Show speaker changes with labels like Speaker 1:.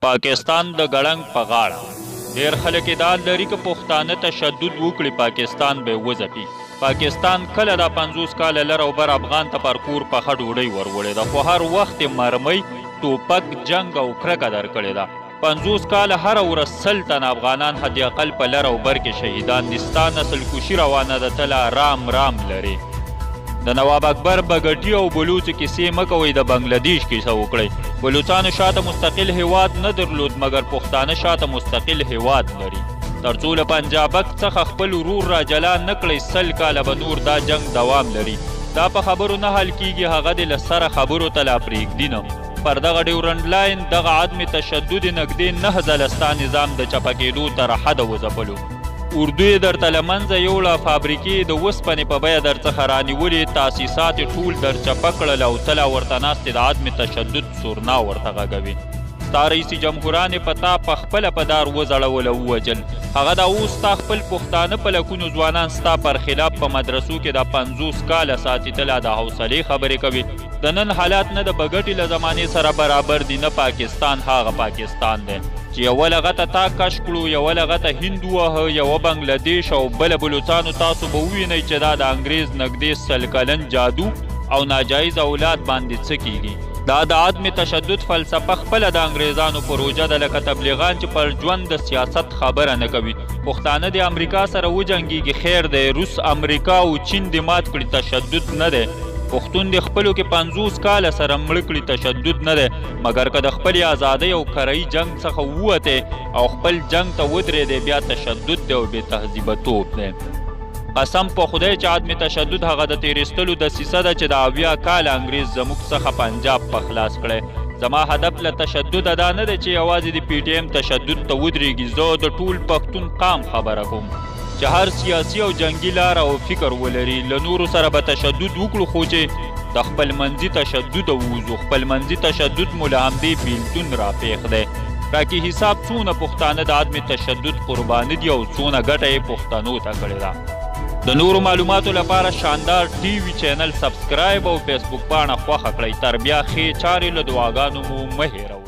Speaker 1: پاکستان د ګړنګ په غاړه. ډېر خلک ادعا لري که پښتانه تشدد وکړي، پاکستان به وځپي. پاکستان کله دا 50 کاله لر او بر افغان ته پر کور پخه ډوډۍ وروړې ده، خو هر وخت یې مرمۍ، ټوپک، جنګ او کرکه درکړې ده. 50 کاله هره ورځ 100 تنه افغانان حد اقل په لر او بر کې شهیدان دي. ستا نسل کشي روانه ده، ته لا رام رام لرې. د نواب اکبر بګټي او بلوڅو کیسې مه کوئ، د بنګلادیش کیسه وکړئ. بلوڅانو شاته مستقل هیواد نه درلود، مګر پښتانه شاته مستقل هیواد لري. ترڅو له پنجابک څخه خپل ورور را جلا نه کړئ، 100 کاله به نور دا جنګ دوام لري. دا په خبرو نه حل کیږي، هغه دې له سره خبرو ته لا پرېږدي نه. پر دغه ډیورنډ لاین دغه عدم تشدد نږدې 9 ځله ستا نظام د چپه کېدو تر حده وځپلو. اردو یې درته له منځه یوړه، فابریکې د وسپنې په بیه درڅخه رانیولې، تاسیسات یې ټول درچپه کړل او ته لا ورته ناستې د عدم تشدد سورنا ورته غږوې. ستا رئیس جمهوران یې په تا پخپله په دار وځړول او ووژل. هغه دا اوس ستا خپل پښتانه په لکونو ځوانان ستا پر خلاف په مدرسو کې دا 50 کاله ساتي، ته لا د حوصلې خبرې کوې. د نن حالات نه د بګټي له زمانې سره برابر دي، نه پاکستان هغه پاکستان دی چې یوه لغته تا کش کړو، یوه لغته هند ووهه، یوه بنګلادیش او بله بلوڅانو. تاسو به ووینئ چې دا د انګریز نږدې 100 کلن جادو او ناجایز اولاد باندې څه کیږي. دا د عدم تشدد فلسفه خپله د انګریزانو پروژه ده، لکه تبلیغان چې پر ژوند د سیاست خبره نه کوي. پښتانه د امریکا سره وجنګیږي، خیر دی، روس، امریکا او چین دې مات کړي، تشدد نه دی. پښتون د خپلو کې 50 کاله سره مړ کړي، تشدد نه دی. مګر که د خپلې ازادۍ او کرایي جنګ څخه ووتی او خپل جنګ ته ودرېدی، بیا تشدد دی او بې تهذیبتوب دی. قسم په خدای چې عدم تشدد هغه د تېرېستلو دسیسه ده چې د 70 کاله انګریز زموږ څخه پنجاب په خلاص کړی. زما هدف له تشدده دا نه دی چې یوازې د پي ټي ایم تشدد ته ودرېږي، زه د ټول پښتون قام خبره کوم چې هر سیاسي او جنګي لاره او فکر ولري. له نورو سره به تشدد وکړو، خو چې د خپل منځي تشدده ووځو. خپل منځي تشدد مو له همدې بېلتون راپېښ دی. راکې حساب څونه پښتانه د عدم تشدد قرباني دي او څونه ګټه یې پښتنو ته کړې ده. د نورو معلوماتو لپاره شاندار ټي وي چینل سبسکرایب او فیسبوک پاڼه خوښه کړئ. تر بیا ښې چارې له دعاګانو مو مه هېروئ.